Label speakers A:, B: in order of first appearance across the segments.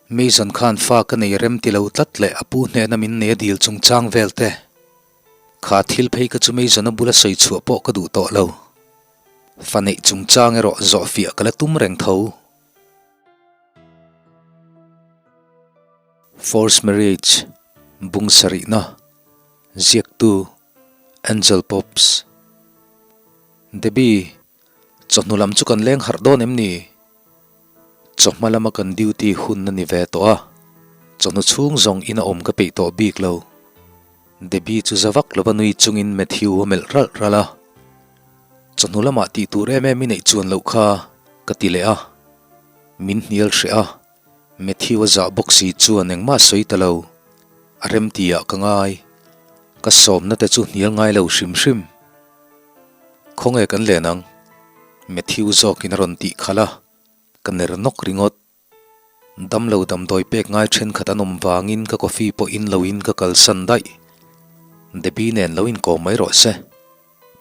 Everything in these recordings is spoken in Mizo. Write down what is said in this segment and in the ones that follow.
A: Mason khan fa ka nei rem ti lo tlat leh a pu hnena min nei a dil chungchang vel te. Kha thil phei ka chu Mason-a bula sawi chhuah pawh ka duh tawh lo. Fa neih chungchang erawh zawhfiah ka la tum reng tho. Forced Marriage, Bung sarihna, Ziaktu, Angel Pops. Debbie, chawhnu lam chu kan leng harh dawn em ni? Chawhma lama kan duty hun a ni ve tawh a, chawhnu chhung zawng in a awm ka peih tawh bik lo. Debbie chu za vak lova nui chungin Matthew a melh ralh ralh a. Chawhnu lamah tih tur em em i neih chuan loh kha ka ti leh a. Min hnial hreh a, Matthew a zah bawk si chuan engmah sawi ta lo. A remti ah ka ngai. Ka sawmna te chu hnial ngai lo hrim hrim. Khawnge kan len ang? Matthew zawkin a rawn tih khalh a, ka ner nawk ringawt. Damlo damdawi pek ngai thenkhat an awm vangin ka coffee pawh in loin ka kalsan daih. Debbie nen lo inkawm mai rawh se.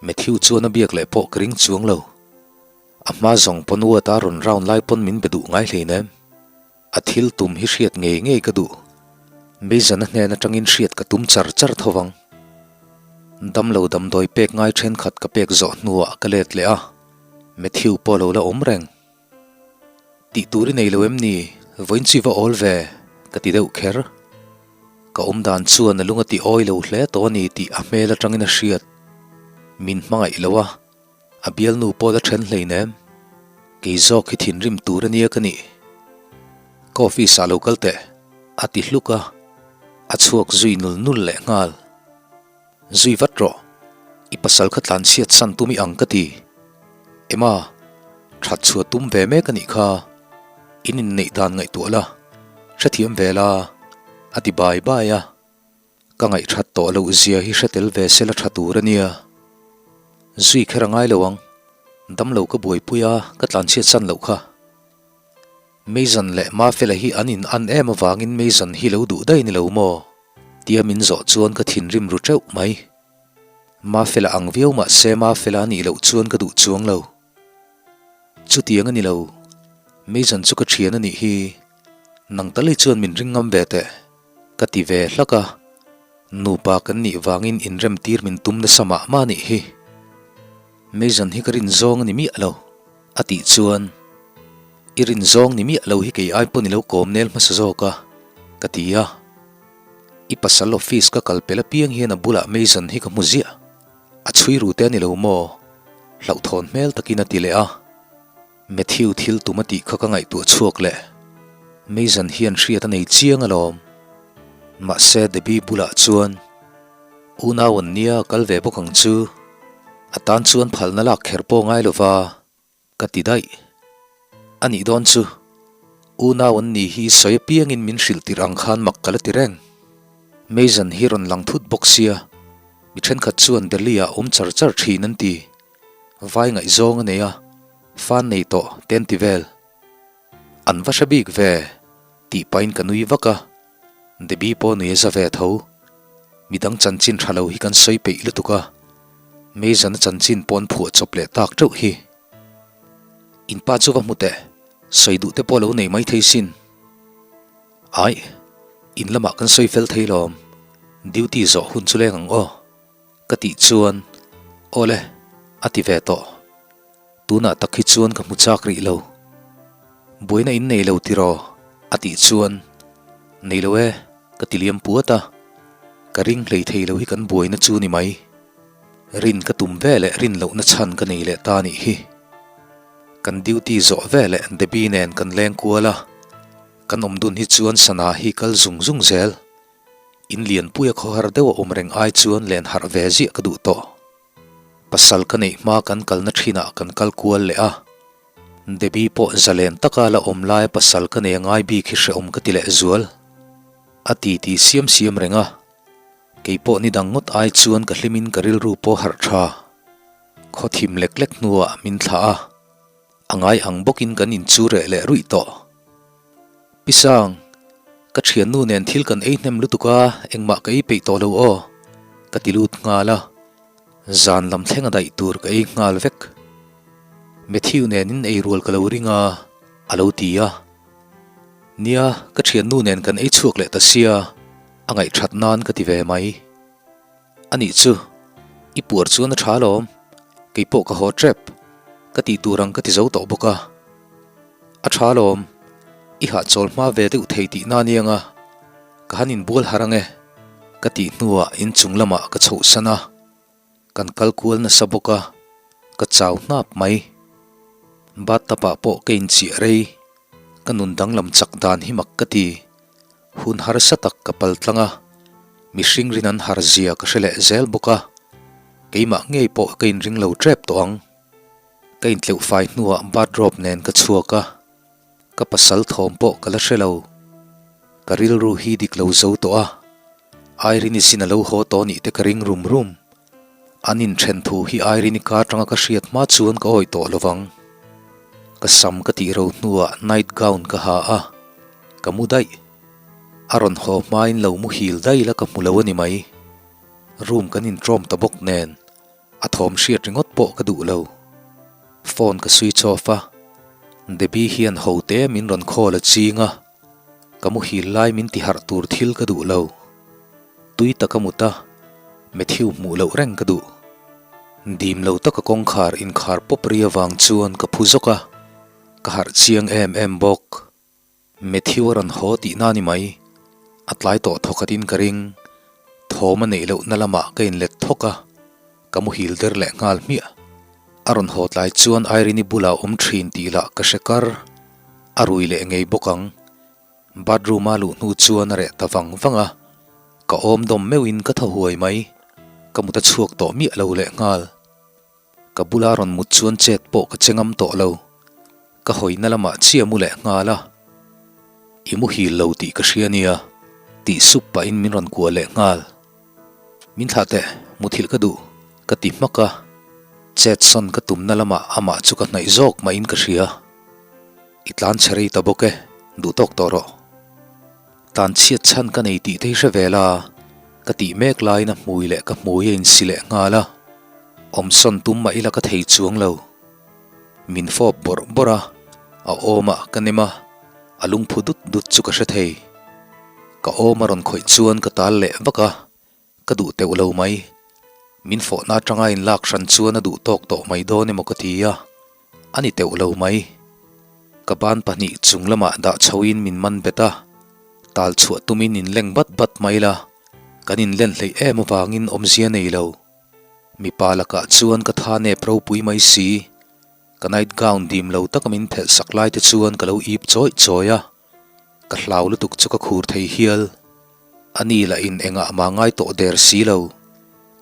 A: Matthew chuan a biak leh pawh ka ring chuang lo. A hma zawng pawn ward a rawn round lai pawn min be duh ngai hleinem. A thil tum hi hriat ngei ngei ka duh. Meizana hnen atangin hriat ka tum char char tho vang. Damlo damdawi pek ngai thenkhat ka pek zawh hnuah ka let leh a, Matthew pawh lo la awm reng. Tih tur i nei lo em ni? Vawiin chu i va awl ve, ka ti deuh kher. Ka awm dan chuan a lung a ti awi lo hle tawh a ni tih a hmel atangin a hriat. Min hmangaih lo a. A bialnu pawh la then hleinem. Kei zawk hi thinrim tur a nia ka nih. Ka office ah lo kal teh, a ti hluk a, a chhuak zui nul nul leh nghal. Zui vat rawh, i pasal kha tlan chhiat san tum i ang ka ti. Emma, that chhuah tum ve mek a nih kha, in inneih dan ngaihtuah la, hrethiam ve la, a ti bai bai a. Ka ngaihthat tawh loh zia hi hre tel ve sela tha tur a nia. Zui kher a ngai lo ang. Damlo ka buaipui a, ka tlanchhiat san loh kha. Mason leh Mafela hi an in an em avangin Mason hi lo duh daih ni lo maw? Tia min zawh chuan ka thinrim ru teuh mai. Mafela ang viau mah se Mafela a nih loh chuan ka duh chuang lo. Chutiang a ni lo. Mason chu ka thian a nih hi. Nang tal hi chuan min ring ngam ve teh. Ka ti ve hlak a, nupa kan nih vangin inremtir min tum nasa mah mah nih hi. Mason hi ka rin zawng a ni miah lo, a tih chuan, I rin zawng ni miah lo hi kei ai pawn i lo kawm nel hmasa zawk a, ka ti a. I pasal office ka kal pel apiang hian a bulah Mason hi ka hmu ziah, a chhui ru te a ni lo maw? Hlauhthawn hmel takin a ti leh a. Matthew thil tum a tih kha ka ngaihtuah chhuak leh. Mason hian hriat a nei chiang alawm. Mahse Debbie bulah chuan unau an nia kal ve bawk ang chu. A tan chuan phalna lak kher pawh ngai lova ka ti daih. A nih dawn chu unau an ni hi sawi apiangin min hrilh tirh ang khan mak ka la ti reng. Mason hi rawn lang thut bawk sia, mi thenkhat chuan Delhi ah awm char char thin an ti. Vai ngaihzawng a nei a, fan nei tawh te an ti vel. An va hre bik ve, tih pahin ka nui vak a, Debbie pawh nui a za ve tho. Midang chanchin tha lo hi kan sawi peih lutuk a, Mason-a chanchin pawh an phuah chawp leh tak teuh hi. In pa chu va hmu teh, sawi duh te pawh lo nei maithei sin. Aih, in lamah kan sawi fel thei lawm, duty zawh hun chu leng ang aw. Ka tih chuan, Awle, a ti ve tawh. Tunah tak hi chuan ka hmu chak rih lo. Buaina in nei lo tiraw? a tih chuan, Nei lo e, ka ti liam puat a. Ka ring hlei thei lo hi kan buaina chu ni mai. Rin ka tum ve leh rin lohna chhan ka nei leh ta nih hi. Kan duty zawh ve leh Debbie nen kan leng kual a, kan awm dun hi chuan sana hi kal zung zung zel. In lianpuia khawhar deuh a awm reng ai chuan len harh ve ziah ka duh tawh. Pasal ka neih hma kan kalna thinah kan kal kual leh a, Debbie pawh zalen taka la awm laia pasal ka nei a ngai bik hi hrehawm ka ti leh zual. A ti ti siam siam reng a, kei pawh ni dang ngawt ai chuan ka hlimin ka rilru pawh harh tha. Khaw thim lek lek hnuah min thlah a, a ngai ang bawkin kan inchu reh leh ruih tawh. Pisang, ka thiannu nen thil kan ei hnem lutuk a, engmah ka ei peih tawh lo aw, ka ti lut nghal a, zan lam thleng a daih tur ka ei nghal vek. Matthew nen in ei rual ka lo ring a, a lo ti a. Nia, ka thiannu nen kan ei chhuak leh ta sia, a ngaihthat nan ka ti ve mai. A nih chu, i puar chuan a tha alawm, kei pawh ka haw tep, ka tih tur ang ka ti zo tawh bawk a. A tha alawm, i hahchawl hma ve deuh thei tih na aniang a, ka han inbual harh ang e, ka tih hnuah inchung lamah ka chhohsan a. Kan kal kual nasa bawk a, ka chau hnap mai. Bathtub ah pawh ka inchiah rei, ka nun danglam chak dan hi mak ka ti. Hun harsa tak ka pal tlang a, mihring rin an har zia ka hre leh zel bawk a, keimah ngei pawh ka inring lo tep tawh ang. Ka intleuh fai hnuah bathrobe nen ka chhuak a. Ka pasal thawm pawh ka la hre lo. Ka rilru hi dik lo zo tawh a, Irene-i sin a lo haw tawh nih te ka ring rum rum. An inthen thu hi Irene-i kar tanga ka hriat hma chuan ka awih tawh lo vang. Ka sam ka tih ro hnuah night gown ka ha a, ka mu daih. A rawn haw hmain lo muhil daih la ka hmu lo a ni mai. Room kan intrawm ta bawk nen. A thawm hriat ringawt pawh ka duh lo. Phone ka switch off a, Debbie hian ho te min rawn call a ching a, ka muhil lai min ti harh tur thil ka duh lo. Tui taka mut a, Matthew hmuh loh reng ka duh. Dim lo taka kawngkhar inkhar pawp ri avang chuan ka phu zawk a, ka harh chiang em em bawk. Matthew a rawn haw tih na ni mai. A tlai tawh thawkhat in ka ring. Thawm a neih loh na lamah ka inlet thawk a, ka muhil der leh nghal hmiah. A rawn haw tlai chuan Irene-i bulah awm thin tih lah ka hre kar. A rui leh ngei bawk ang. Bathroom a luh hnu chuan a reh ta vang vang a, ka awm dawm meuhin ka thaw huai mai. Ka mut a chhuak tawh miah lo leh nghal. Ka bula rawn mut chuan chet pawh ka che ngam tawh lo. Ka hawina lamah chiah mu leh nghal a. I muhil lo tih ka hria nia, tih sup pahin min rawn kuah leh nghal. Min thlah teh, muthilh ka duh, ka ti hmak a. Chet sawn ka tumna lamah amah chu ka hnaih zawk mahin ka hria. I tlan chhe rei ta bawk e, duh tawk tawh rawh. Tan chhiat chhan ka nei tih te hi hre ve la, ka tih mek laiin a hmui leh ka hmui a insi leh nghal a, awmsawn tum mah ila ka thei chuang lo. Min fawp bawrh bawrh a, a awmah ka nem a, a lungphu dut dut chu ka hre thei. Ka awm a rawn khawih chuan ka tal leh vak a, Ka duh teuh lo mai. Min fawhna atanga in lak hran chuan a duh tawk tawh mai dawn emaw ka ti a, a ni teuh lo mai. Ka ban pahnih chung lamah dah chhoin min man bet a, tal chhuah tumin in leng bat bat mai la, kan in len hleih em avangin awmzia nei lo. Mipa lakah chuan ka tha nep ropui mai si, ka night gown dim lo taka min phelh sak lai te chuan ka lo ip chawih chawih a. Ka hlau lutuk chu ka khur thei hial. A ni lah in engah mah ngai tawh der si lo.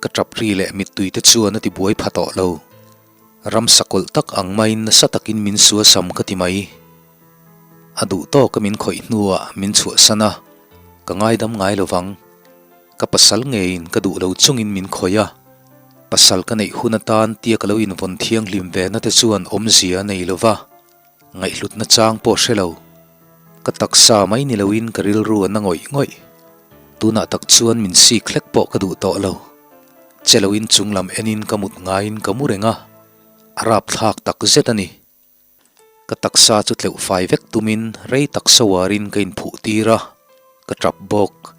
A: Ka tap ri leh mittui te chuan a ti buai pha tawh lo. Ramsa kawlh tak ang maiin nasa takin min suasam ka ti mai. A duh tawka min khawih hnuah min chhuahsan a, ka ngaidam ngai lo vang. Ka pasal ngeiin ka duh lo chungin min khawih a, pasal ka neih hun atan tia ka lo invawn thianghlim ve na te chuan awmzia a nei lo va. Ngaihhlutna chang pawh hre lo. Ka taksa mai ni loin ka rilru a na ngawih ngawih. Tunah tak chuan min sik hlek pawh ka duh tawh lo. Che loin chung lam enin ka mut ngaiin ka mu reng a, a rapthlak tak zet a ni. Ka taksa chu tleuh fai vek tumin rei tak sawarin ka inphuh tir a, ka tap bawk.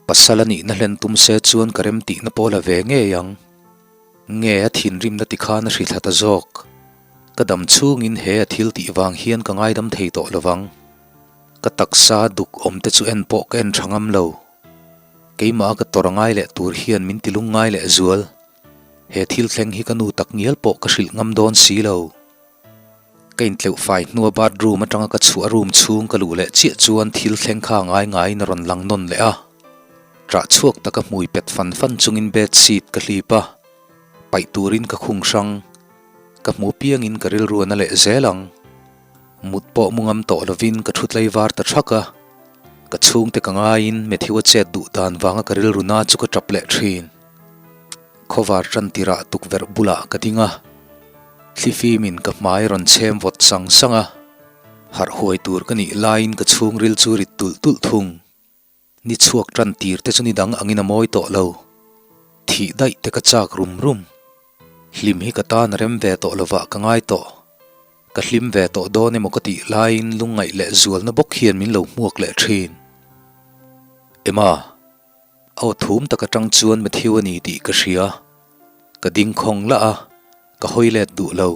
A: Pasal a nihna hlen tum se chuan ka remtihna pawh la ve ngei ang. Nge a thinrimna tikhan a hrithla ta zawk. Ka dam chhungin he a thil tih vang hian ka ngaidam thei tawh lovang. Ka taksa duk awm te chu en pawh ka en tha ngam lo. Keimah a ka tawrh ngai leh tur hian min ti lung ngai leh zual. He thil thleng hi ka nu tak ngial pawh ka hrilh ngam dawn si lo. Ka intleuh fai hnua bathroom atanga ka chhuah room chhung ka luh leh chiah chuan thil thleng kha ngai ngaiin a rawn lang nawn leh a. Ṭah chhuak taka hmui pet fan fan chungin bed sheet ka hlip a, paih turin ka khung hrang. Ka hmu piangin ka rilru a na leh zel ang. Mut pawh mu ngam tawh lovin ka thu tlaivar ta thak a. Ka chhungte ka ngaiin Matthew a chet duh dan vanga ka rilru na chu ka tap leh thin. Khawvar tan tirah tukverh bulah ka ding a. Thlifimin ka hmai rawn chhem vawt sang sang a. Harh huai tur ka nih laiin ka chhungril chu rit tulh tulh thung. Ni chhuak tan tir te chu ni dang angin a mawi tawh lo. Thih daih te ka chak rum rum. Hlim hi ka tan a rem ve tawh lovah ka ngai tawh. Ka hlim ve tawh dawn emaw ka tih laiin lungngaih leh zualna bawk hian min lo hmuak leh thin. Emma, aw thum tak atang chuan Matthew a ni tih ka hria. Ka ding khawng lah a, ka hawi let duh lo.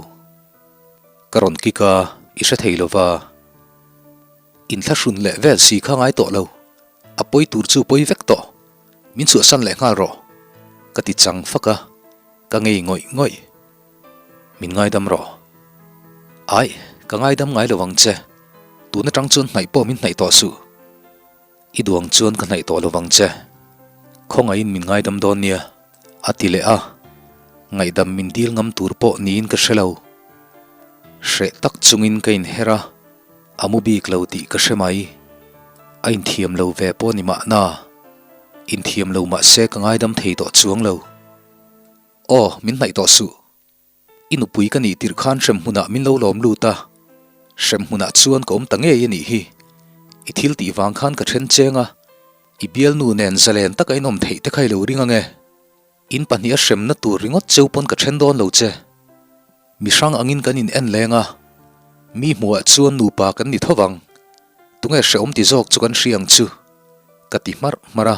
A: Ka rawn kik a, i hre thei lova. Inthlahrun leh vel si kha ngai tawh lo. A pawi tur chu pawi vek tawh. Min chhuahsan leh nghal rawh. Ka ti chang fak a, ka ngei ngawih ngawih. Min ngaidam rawh. Aih, ka ngaidam ngai lo ang che. Tun atang chuan hnaih pawh min hnaih tawh suh. I duang chuan ka hnaih tawh lo vang che. Khawngaihin min ngaidam dawn nia, a ti leh a. Ngaihdam min dil ngam tur pawh niin ka hre lo. Hreh tak chungin ka inher a, a mu bik lo tih ka hre mai. A inthiam lo ve pawh ni mahna. Inthiam lo mahse ka ngaidam thei tawh chuang lo. Aw, min hnaih tawh suh. I nupui ka nih tirh khan hremhmunah min lo lawm lut a, hremhmunah chuan ka awm ta ngei a nih hi. I thil tih vang khan ka then cheng a, i bialnu nen zalen taka in awm theih te kha i lo ring ange. In pahniha hremna tur ringawt cheu pawn ka then dawn lo che. Mi hrang angin kan in en leng a, mi hmuhah chuan nupa kan ni tho vang. Tunge hrehawm ti zawk chu kan hria ang chu, ka ti hmarh hmarh a.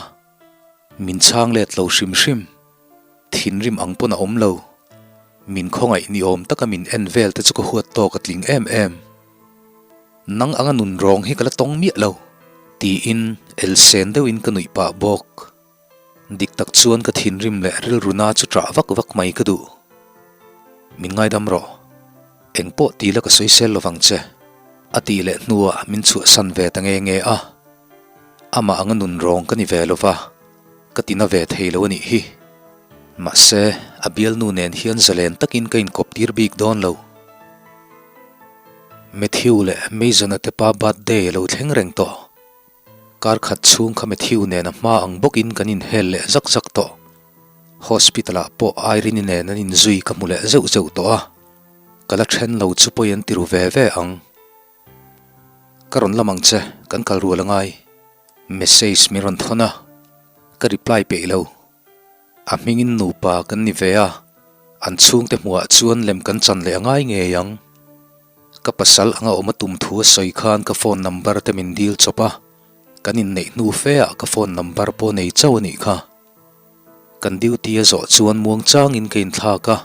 A: Min chhang let lo hrim hrim. Thinrim ang pawn a awm lo. Min khawngaih ni awm taka min en vel te chu ka huat tawk a tling em em. Nang anga nun rawng hi ka la tawng miah lo. Tiin elsen deuhin ka nuih pah bawk. Dik tak chuan ka thinrim leh rilru na chu ṭah vak vak mai ka duh. Min ngaidam rawh. Engpawh ti la ka sawisel lovang che. A tih leh hnuah min chhuahsan ve ta nge nge a. Amah anga nun rawng ka ni ve lova. Ka ti na ve thei lo a nih hi. Mahse, a bialnu nen hian zalen takin ka inkawp tir bik dawn lo. Matthew leh Mason-a te pa birthday a lo thleng reng tawh. Kar khat chhung kha Matthew nen a hma ang bawkin kan inhel leh zak zak tawh. Hospital-ah pawh Irene-i nen an inzui ka hmu leh zeuh zeuh tawh a. Ka la then lo chu pawi an ti ru ve ve ang. Ka rawn lam ang che, kan kal rual a ngai. Message min rawn thawn a, ka reply peih lo. A hmingin nupa kan ni ve a, an chhungte hmuhah chuan lem kan chan leh a ngai ngei ang. Ka pasal anga awm a tum thu a sawi khan ka phone number te min dil chawp a, kan inneih hnu fe ah ka phone number pawh nei chauh a nih kha. Kan duty a zawh chuan muangchangin ka inthlak a,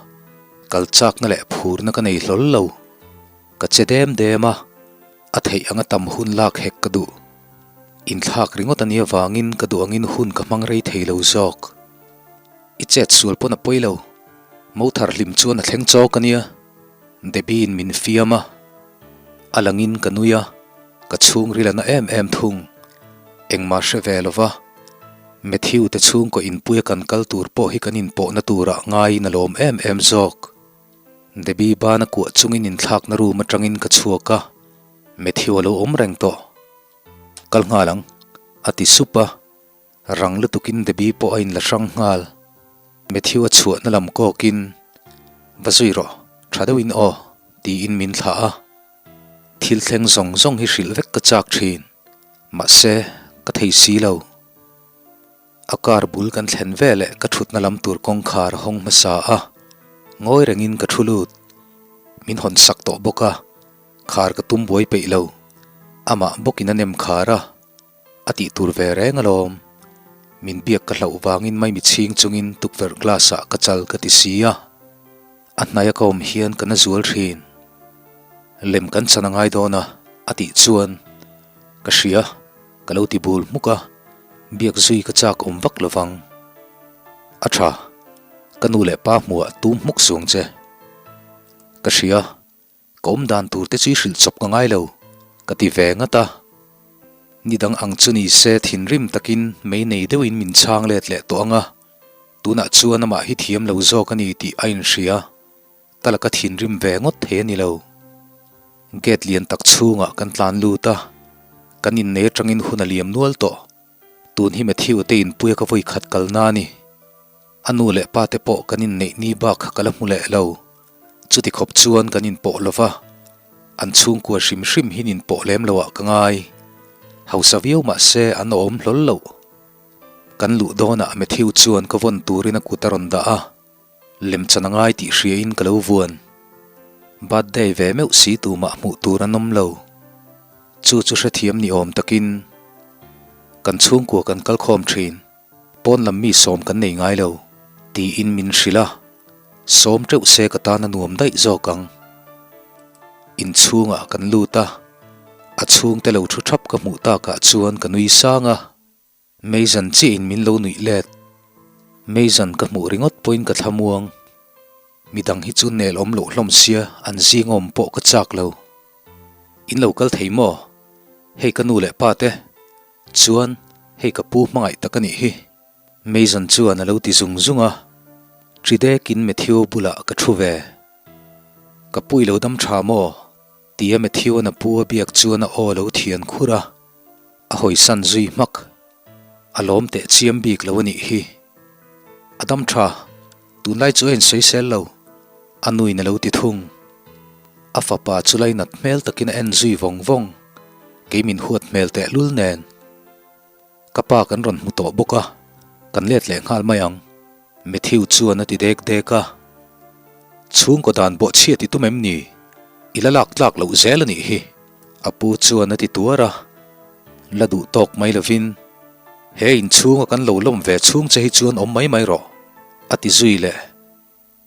A: kal chakna leh phurna ka nei hlawl lo. Ka che dem dem a, a theih anga tam hun lak hek ka duh. Inthlak ringawt a nih avangin ka duh angin hun ka hmang rei thei lo zawk. I chet sual pawn a pawi lo. Mo thar hlim chuan a thleng chawk a nia. Debbie-in min fiam a, a langin ka nui a, ka chhungril a na em em thung. Engmah hre ve lova, Matthew te chhungkaw inpuia kan kal tur pawh hi kan inpawhna turah ngaiin a lawm em em zawk. Debbie bana kuah chungin inthlakna room atangin ka chhuak a, Matthew a lo awm reng tawh. Kal nghal ang, a ti sup a, rang lutukin Debbie pawh a inla hrang nghal. Matthew a chhuahna lam kawkin, Va zui rawh, tha deuhin aw, tiin min thlah a. Thil thleng zawng zawng hi hrilh vek ka chak thin, mahse, ka thei si lo. A car bul kan thlen veleh ka thutna lam tur kawngkhar a hawng hmasa a, ngawi rengin ka thu lut. Min hawn sak tawh bawk a, khar ka tum buai peih lo. Amah bawkin a nem khar a, a tih tur ve reng alawm. Min biak ka hlauh vangin maimi chhing chungin tukverh glass ah ka chal ka ti si a. A hnaia ka awm hian ka na zual thin. Lem kan chan a ngai dawn a, a tih chuan ka hria, ka lo ti bul hmuk a, biak zui ka chak awm vak lo vang. A tha, ka nu leh pa hmuhah tum hmuk suang che. Ka hria. Ka awm dan tur te chu i hrilh chawp ka ngai lo, ka ti ve ngat a. Ni dang ang chu ni se thinrim takin mei nei deuhin min chhang let leh tawh ang a, tunah chuan amah hi thiam lo zawk a ni tih a inhria. Ka laka thinrim ve ngawt thei a ni lo. Gate lian tak chhungah kan tlan lut a, kan innei atangin hun a liam nual tawh. Tun hi Matthew te inpuia ka vawi khat kalna a ni. A nu leh pa te pawh kan inneih ni bak ka la hmu leh lo. Chuti khawp chuan kan inpawh lo va, an chhungkua hrim hrim hi ninpawh lem loah ka ngai. Hausa viau mah se an awm hlawl loh. Kan luh dawnah Matthew chuan ka vawn turin a kut a rawn dah a, lemchan a ngai tih hriain ka lo vuan. Birthday ve meuh si tumah hmuh tur an awm lo. Chu chu hrethiam ni awm takin kan chhungkua kan kal khawm thin. Pawn lam mi sawm kan nei ngai lo, tiin min hrilh a. Sawm teuh se ka tan a nuam daih zawk ang. Inchhungah kan lut a, a chhungte lo thu thap ka hmuh takah chuan ka nui sang a. Meizan chiahin min lo nuih let. Meizan ka hmuh ringawt pawhin ka thlamuang. Midang hi chu nel awm loh hlawm sia an zingawm pawh ka chak lo. In lo kal thei maw? Hei ka nu leh pa te. Chuan hei ka pu hmangaih tak a nih hi. Meizan chuan a lo ti zung zung a. Ṭidekin Matthew bulah ka ṭhu ve. Ka pu i lo dam ṭha maw? Tia Matthew-a'n a pu a biak chuan a aw lo thian khur a. A hawisan zui hmak. A lawm teh chiam bik lo a nih hi. A dam tha, tunlai chu a insawisel lo, a nuin a lo ti thung. A fapa chu lainat hmel takin a en zui vawng vawng, kei min huat hmel tehlul nen. Ka pa kan rawn hmu tawh bawk a, kan let leh nghal mai ang. Matthew chuan a ti dek dek a. Chhungkaw dan bawh chhiat i tum em ni? I la lak tlak loh zel a nih hi. A pu chuan a ti tuar a. La duh tawk mai lovin, He inchhunga kan lo lawm ve chhung che hi chuan awm mai mai rawh, a ti zui leh.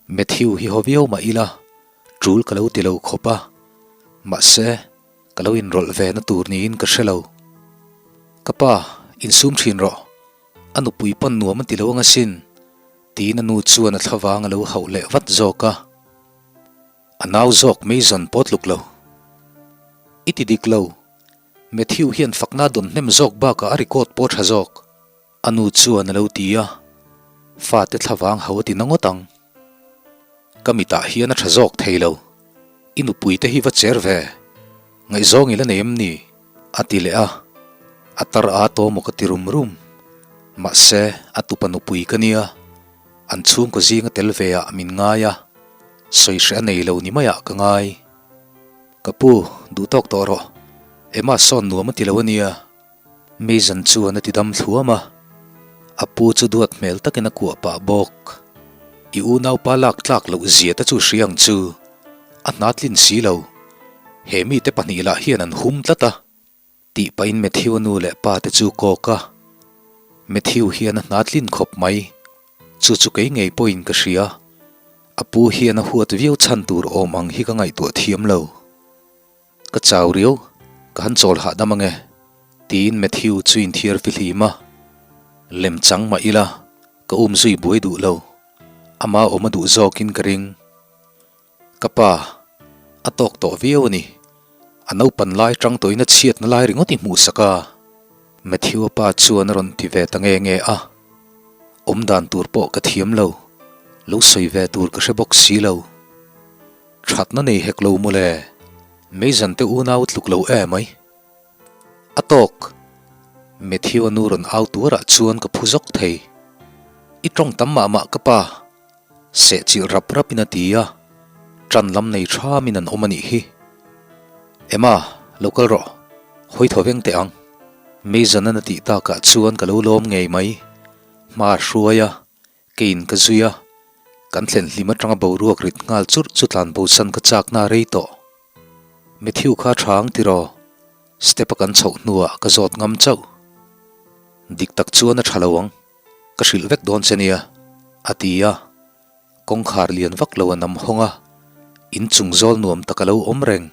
A: Matthew hi haw viau mah ila, tul ka lo ti lo khawp a, mahse, ka lo inrawlh ve na tur niin ka hre lo. Ka pa, insum thin rawh, a nupui pawn nuam a ti lo ang asin, tiin a nu chuan a thlavang a lo hauh leh vat zawk a. A nau zawk mai zawn pawh tluk lo. I ti dik lo, Matthew hian fakna dawn hnem zawk bakah a record pawh tha zawk. A nu chuan a lo ti a, fate thlavang ho a ti na ngawt ang. Ka mitah hian a tha zawk thei lo, i nupui te hi va cher ve, ngaihzawng i la nei em ni? A ti leh a, a tar a tawh maw ka ti rum rum. Mahse, a tupa nupui ka nia, an chhungkaw zinga tel ve ah min ngai a, sawi hreh a nei lo ni maiah ka ngai. Ka pu, duhtawk tawh rawh, Emma sawn nuam a ti lo a nia. Mason chuan a ti dam thluam a, a pu chu duat hmel takin a kuah pah bawk. I unaupa lak tlak loh zia te chu hria ang chu, a hna tlin si lo. He mite pahnih lah hian an hum tlat a, tih pahin Matthew-a nu leh pa te chu kawk a. Matthew hian a hna tlin khawp mai, chu chu kei ngei pawhin ka hria. A pu hian a huat viau chhan tur awm ang hi ka ngaihtuah thiam lo. Ka chau riau, ka han chawl hahdam ange, tiin Matthew chu inthiar fihlim a. Lem chang mah ila, ka um zui buai duh lo. Ama awm a duh zawkin ka ring. Ka pa, a tawk tawh viau a ni. A naupan lai tang tawhin a chhiatna lai ringawt i hmuhsak a. Matthew-a pa chuan a rawn ti ve ta nge nge a. Awmdan tur pawh ka thiam lo, lo sawi ve tur ka hre bawk si lo. Thatna nei hek lo mawle, Meizan te unau tluk lo e mai. A tawk! Matthew-a nu rawn au tuarah chuan ka phu zawk thei. I tawng tam mah mah ka pa, sehchilh rap rapin a ti a, tan lam nei thamin an awm a nih hi. Emma, lo kal rawh, hawi thaw veng teh ang. Meizan-an a tih takah chuan ka lo lawm ngei mai. Hma a hruai a, Keiin ka zui a, kan thlen hlim atanga boruak rit nghal churh chu tlan bosan ka chakna a rei tawh. Matthew kha a tha ang tiraw? Step a kan chhoh hnuah ka zawt ngam chauh. Dik tak chuan a tha lo ang, ka hrilh vek dawn che nia, a ti a. Kawngkhar lian vak lo a nam hawng a, inchung zawl nuam tak a lo awm reng.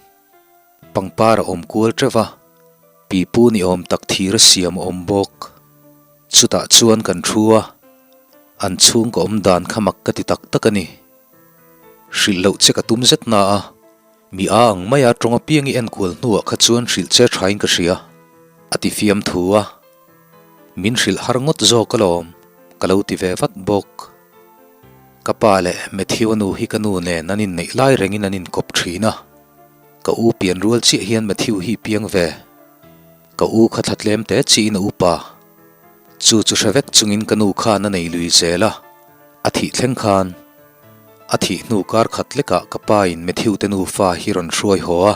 A: Pangpar a awm kual teuh va, pipu ni awm tak thir a siam a awm bawk. Chutah chuan kan thu a, an chhungkaw awm dan kha mak ka ti tak tak a ni. Hrilh loh che ka tum zet na a, mi a ang maia tawng apiang i enkual hnuah kha chuan hrilh che thain ka hria, a ti fiam thu a. Min hrilh har ngawt zawk alawm, ka lo ti ve vat bawk. Ka pa leh Matthew-a nu hi ka nu nen an inneih lai rengin an inkawp thin a, ka u pian rual chiah hian Matthew hi piang ve. Ka u kha thla tlem te chiin a upa. Chu chu hre vek chungin ka nu khan a nei lui zel a, a thih thleng khan. A thih hnu kar khat lekah ka pa in Matthew te nufa hi rawn hruai haw a.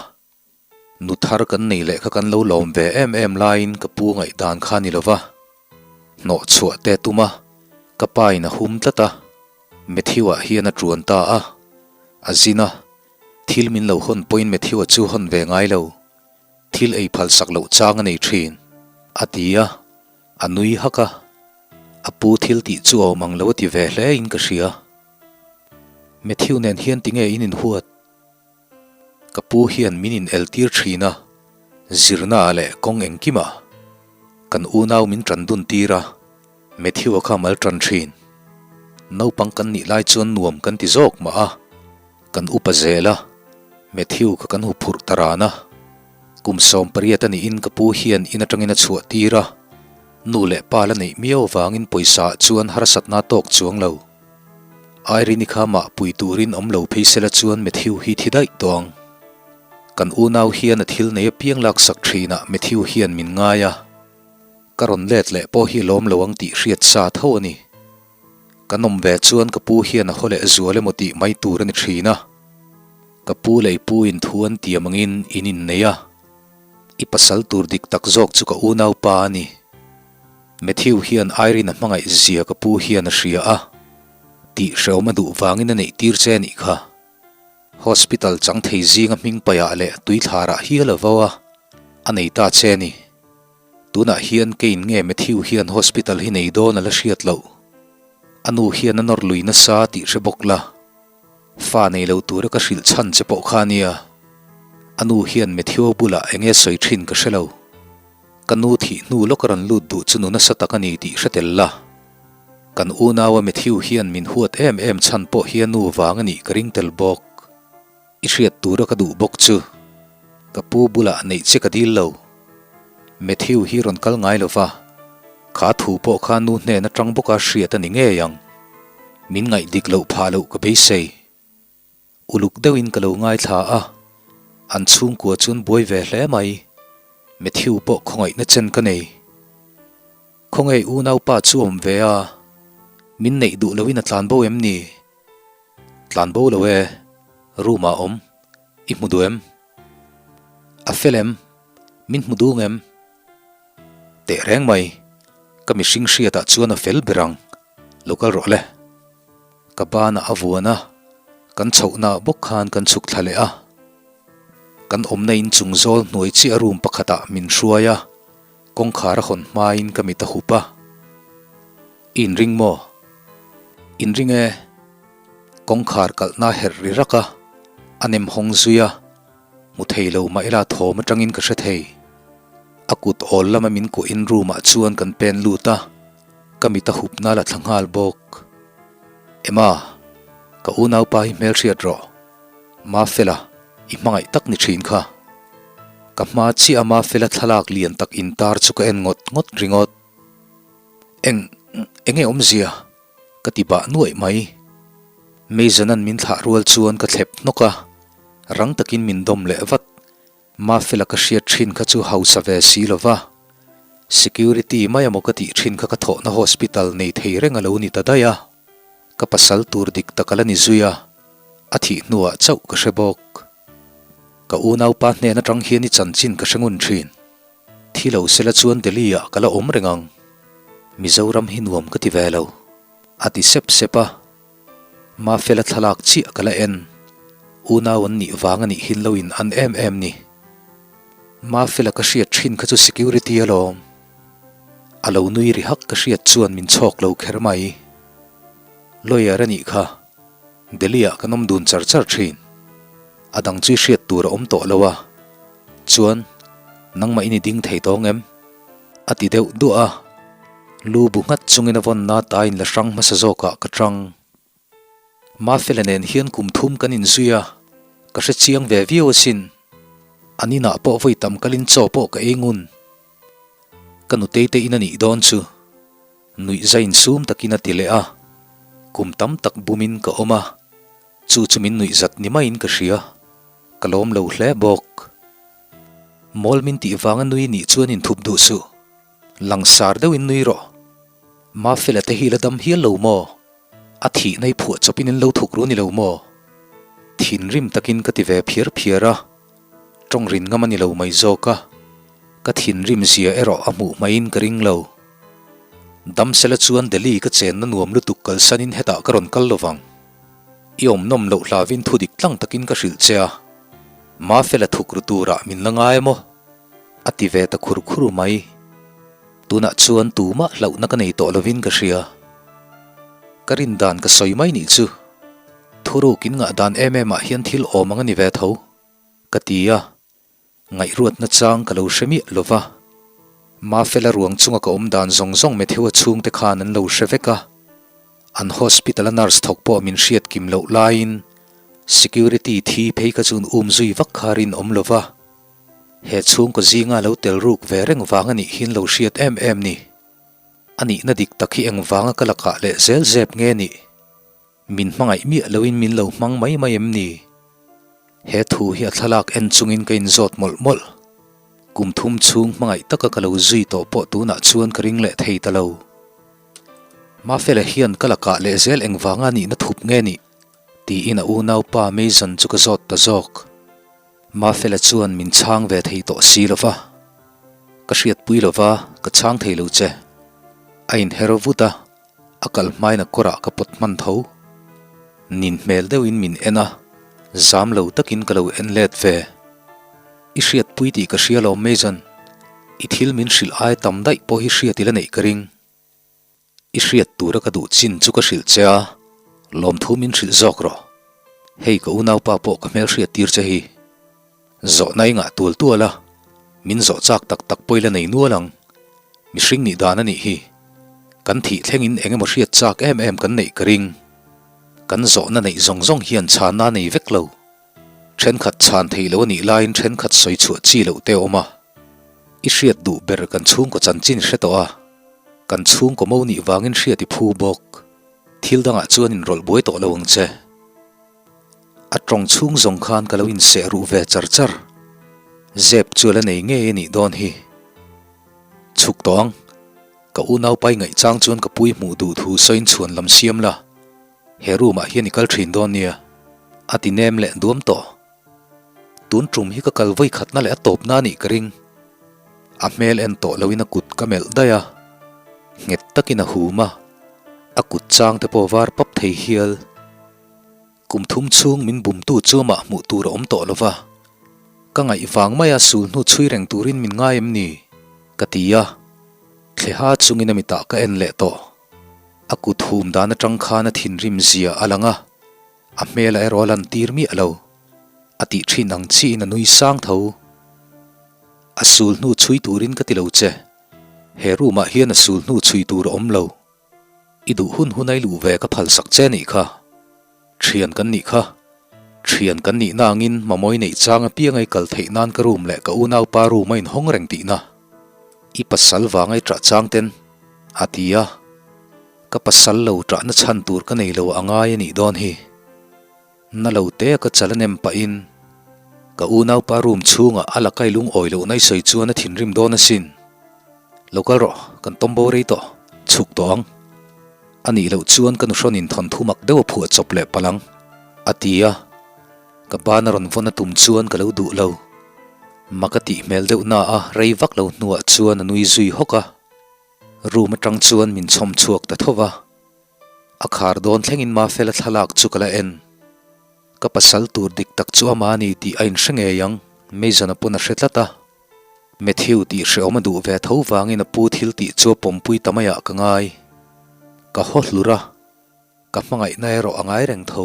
A: Nu thar kan nei leh kha kan lo lawm ve em em laiin ka pu ngaihdan kha ni lova, hnawh chhuah te tum a, ka pa in a hum tlat a, Matthew-ah hian a tuan ta a, a zin a. Thil min lo hawn pawhin Matthew-a chu hawn ve ngai lo. Thil ei phal sak loh chang a nei thin, a ti a, a nui hak a. A pu thil tih chu a awm ang lo a ti ve hle in ka hria. Matthew nen hian tinge in inhuat? Ka pu hian min in el tir thin a, zirna ah leh kawng engkim ah kan unau min tan dun tir a, Matthew-a kha mal tan thin. Naupang kan nih lai chuan nuam kan ti zawk mah a, kan upa zel a, Matthew kha kan huphurh ta ran a. Kum 18 a niin ka pu hian in atangin a chhuah tir a, nu leh pa la neih miau avangin pawisa ah chuan harsatna tawk chuang lo. Irene-i kha mah pui turin awm lo phei sela chuan Matthew hi thi daih tawh ang. Kan unau hian a thil nei apiang laksak thinah Matthew hian min ngai a, ka rawn let leh pawh hi lawm lo ang tih hriat sa tho a ni. Kan awm ve chuan ka pu hian a haw leh zual emaw tih mai tur a ni thin a. Ka pu leh i pu in thu an tiam angin in innei a, i pasal tur dik tak zawk chu ka unaupa a ni. Matthew hian Irene a hmangaih zia ka pu hian a hria a, tih hreawm a duh vangin a neih tir che anih kha. Hospital chang thei zinga hming paiah leh tuithlarah hial a vo a, a nei ta che a ni. Tunah hian keiin nge Matthew hian hospital hi nei dawn a la hriat loh. A nu hian a nawr lui nasa tih hre bawk la. Fa nei lo tura ka hrilh chhan che pawh kha nia. A nu hian Matthew bulah enge sawi thin ka hre lo. Ka nu thih hnu lawk a rawn lut duh chu nu nasa tak a ni tih hre tel la. Kan unaua Matthew hian min huat em em chhan pawh hi a nu vang a nih ka ring tel bawk. I hriat tura ka duh bawk chu. Ka pu bulah neih che ka dil lo. Matthew hi rawn kal ngai lo va, kha thu pawh kha nu hnen atang bawka hriat a ni ngei ang. Min ngaih dik loh phah loh ka beisei. Uluk deuhin ka lo ngaithla a, an chhungkua chuan buai ve hle mai. Matthew pawh khawngaihna chen ka nei. Khawngaih unaupa chu awm ve a, min neih duh loin a tlanbo em ni? Tlanbo lo e, room ah awm, i hmu duh em? A fel em? Min hmu dung em? Teh reng mai, ka mihring hriatah chuan a fel ber ang, lo kal rawh le. Ka banah a vuan a, kan chhohnaah bawk khan kan chhuk thla leh a. Kan awmna inchung zawl hnuai chiah room pakhatah min hruai a, kawngkhar a hawn hmain ka mit a hup a. I inring maw? Inring e. Kawngkhar kalhna herh ri rak a, a nem hawng zui a, hmu thei lo mah ila thawm atangin ka hre thei. A kut awl lama min kuahin room ah chuan kan pen lut a. Ka mit a hupna la thla nghal bawk. Emma, ka unaupa hi hmelhriat rawh. Mafela, i hmangaih tak ni thin kha. Ka hma chiah a Mafela thlalak lian tak intar chu ka en ngawt ngawt ringawt. Eng, enge awmzia? Ka ti bah nuaih mai. Mason-a'n min thlah rual chuan ka thlep hnawk a, rang takin min dawm leh vat. Mafela ka hriat thin kha chu hausa ve si lo va, security mai amaw ka tih thin kha ka thawhna hospital nei thei reng a lo ni ta daih a, ka pasal tur dik tak a la ni zui a, a thih hnuah chauh ka hre bawk. Ka unaupa hnen atang hian i chanchin ka hre ngun thin. Thi lo sela chuan Delhi ah ka la awm reng ang. Mizoram hi nuam ka ti ve lo, a ti sep sep a. Mafela thlalak chiah ka la en. Unau an nih vang a nih hin lo in an em em ni. Mafela ka hriat thin kha chu security alawm. A lo nui ri hak ka hriat chuan min chhawk lo kher mai. Lawyer a nih kha. Delhi ah kan awm dun char char thin. A dang chu i hriat tur a awm tawh lo a. Chuan, nangmah in i ding thei tawng em? A ti deuh duah a, lu bu nghat chungin a vawnna ta in la hrang hmasa zawkah ka tang. Mafela nen hian kum thum kan inzui a, ka hre chiang ve viau asin. An inah pawh vawi tam kalin chaw pawh ka ei ngun. Ka nutei te in a nih dawn chu. Nuihza insum takin a ti leh a, kum tam tak bumin ka awm a, chu chu min nuihzat ni maiin ka hria. Ka lawm lo hle bawk. Mawl min tih vanga nui nih chuan inthup duh suh. Langsar deuhin nui rawh. Mafela te hi la dam hial lo maw? A thihna i phuah chawpin in lo thuk ru ni lo maw? Thinrim takin ka ti ve phiar phiar a, tawng rin ngam a ni lo mai zawk a, ka thinrim zia erawh a hmuh hmaiin ka ring lo. Damsela chuan Delhi ka chenna nuam lutuk kalsanin hetah ka rawn kal lovang. I awm nawm loh hlavin thu dik tlang takin ka hrilh che a, Mafela thuk ru turah min la ngai maw? A ti ve ta khur khur mai. Tunah chuan tumah hlauhna ka nei tawh lovin ka hria. Ka rin dan ka sawi mai nih chu. Thuruk in ngah dan em em ah hian thil awm ang a ni ve tho. Ka ti a, ngaihruatna chang ka lo hre miah lo va. Mafela ruang chunga ka awm dan zawng zawng Matthew-a chhungte khan an lo hre vek a. An hospital-a nurse thawk pawh min hriat kim loh laiin security thi phei kha chu an um zui vak kha rinawm lo va. He chhungkaw zinga lo tel ruk ve reng vang a nih hian lo hriat em em ni. A nihna dik tak hi eng vanga ka lakah leh zel zep nge nih? Min hmangaih miah loin min lo hmang mai mai em ni? He thu hi a thlalak en chungin ka inzawt mawlh mawlh. Kum thum chhung hmangaih taka ka lo zui tawh pawh tunah chuan ka ring leh thei ta lo. Mafela hian ka lakah leh zel eng vanga nihna thup nge nih? tiin a unaupa Mason chu ka zawt ta zawk. Mafela chuan min chhang ve thei tawh si lo va, ka hriatpui lo va, ka chhang thei lo che. A inher vut a, a kal hmain a kawrah ka pawt hman tho. Nin hmel deuhin min en a, zam lo takin ka lo en let ve. I hriatpui tih ka hria lo Mason, i thil min hrilh ai tam daih pawh hi hriat i la neih ka ring. I hriat tura ka duh chin chu ka hrilh che a, lawmthu min hrilh zawk rawh. Hei ka unaupa pawh ka hmel hriat tir che hi. Zawhna i ngah tual tual a, min zawh chak tak tak pawh i la nei nual ang. Mihring nih dan a nih hi. Kan thih thlengin eng emaw hriat chak em em kan neih ka ring. Kan zawhna neih zawng zawng hian chhanna a nei vek lo. Thenkhat chhan theih loh a nih laiin thenkhat sawi chhuah chi loh te a awm a. I hriat duh ber kan chhungkaw chanchin hre tawh a. Kan chhungkaw mo nih vangin hriat i phu bawk. Thil dangah chuan inrawlh buai tawh lo ang che. A tawng chhung zawng khan ka lo inseh ruh ve char char. Zep chu a la nei ngei a nih dawn hi. Chhuk tawh ang. Ka unaupai ngaihchang chuan ka pui hmuh duh thu sawiin chhuan lam siam la. He room ah hian i kal thin dawn nia. A ti nem leh duam tawh. Tun tum hi ka kal vawi khatna leh a tawpna a nih ka ring. A hmel en tawh loin a kut ka melh daih a, nghet takin a hum a, a kut chang te pawh var pap thei hial. Kum thum chhung min bumtu chu amah hmuh tur a awm tawh lo va, ka ngaih vang maia sul hnu chhui reng turin min ngai em ni? ka ti a, thleha chungin a mitah ka en leh tawh. A kut hum dan atang khan a thinrim zia a lang a. A hmel a erawh a lan tir miah lo. A tih thin ang chiin a nui sang tho. A sul hnu chhui turin ka ti lo che. He room ah hian a sul hnu chhui tur a awm lo. I duh hun hun a i luh ve ka phal sak che nih kha. Thian kan nih kha. Thian kan nih na angin mamawi neih chang apiang a i kal theih nan ka room leh ka unaupa room a inhawng reng tihna. I pasal vang a i ṭah chang ten. A ti a. Ka pasal lo ṭahna chhan tur ka nei lo a ngai a nih dawn hi. Na lo te a ka chal a nem pahin ka unaupa room chhungah a lakai lungawi loh nai sawi chuan a thinrim dawn asin. Lo kal rawh, kan tawm bo rei tawh, chhuk tawh ang. A nih loh chuan ka nuhrawnin thawnthu mak deuh a phuah chawp leh palh ang, a ti a. Ka ban a rawn vawn a tum chuan ka lo duh lo. Mak a tih hmel deuh na a rei vak lo hnuah chuan a nui zui hawk a. Room atang chuan min chhawm chhuak ta tho va, a khar dawn thlengin Mafela thlalak chu ka la en. Ka pasal tur dik tak chu ama a ni tih a inhre ngei ang, Mason-a pawn a hre tlat a. Matthew tih hrehawm a duh ve tho vangin a pu thil tih chu a pawmpui ta maiah ka ngai. Ka haw hlur a, ka hmangaihna erawh a ngai reng tho.